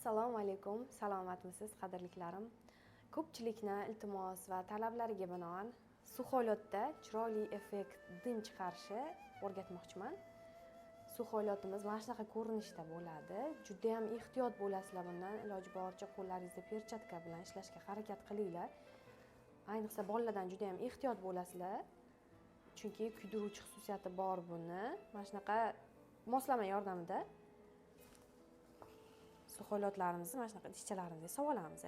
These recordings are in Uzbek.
Assalomu alaykum, salomatmisiz, qadrliklarim? Ko'pchilikni iltimos va talablariga binoan сухойлёд da chiroyli effekt dim chiqarishni o'rgatmoqchiman. Сухойлёд imiz mana shunaqa ko'rinishda bo'ladi. Juda ham ehtiyot bo'lasizlar bundan, iloji boricha qo'llaringizda perchatka bilan ishlashga harakat qilinglar. Ayniqsa bolalardan juda ham ehtiyot bo'lasizlar, chunki kuydiruvchi xususiyati bor buni. Mana shunaqa moslama yordamida сухойлёд larimizni mana shunaqa idishchalarimizga solib olamiz.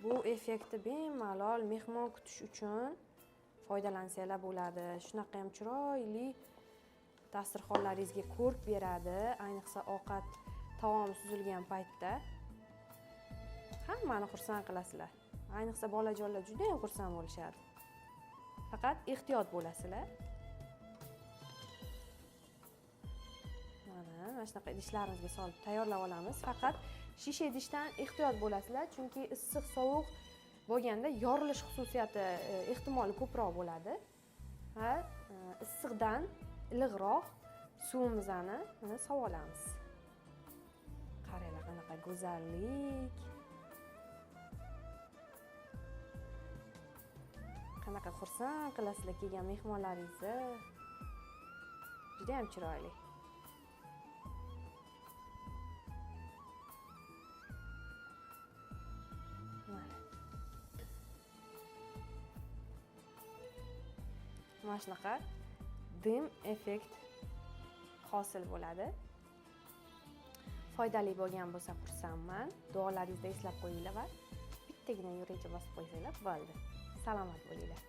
Bu effektni bemalol mehmon kutish uchun foydalansanglar bo'ladi. Shunaqa ham chiroyli dasturxonlaringizga ko'rk beradi, ayniqsa ovqat taom suzilgan paytda hammani xursand qilasizlar. Ayniqsa bolajonlar juda ham xursand bo'lishadi. Faqat ehtiyot bo'lasizlar. Mana shunaqa idishlarimizga solib tayyorlab olamiz. Faqat shisha idishdan ehtiyot bo'lasizlar, chunki issiq sovuq bo'lganda yorilish xususiyati ehtimoli ko'proq bo'ladi. Va issiqdan iliqroq suvimizni mana solib olamiz. Qaranglar qanaqa go'zallik. Qanaqa xursand qilasizlar kelgan mehmonlaringizni. Juda ham chiroyli. Mana shunaqa dim effekt hosil bo'ladi. Foydali bo'lgan bo'lsa xursandman. Duolaringizda eslab qo'yinglar va bittagina yurakcha bosib qo'ysanglar bo'ldi. Salomat bo'linglar.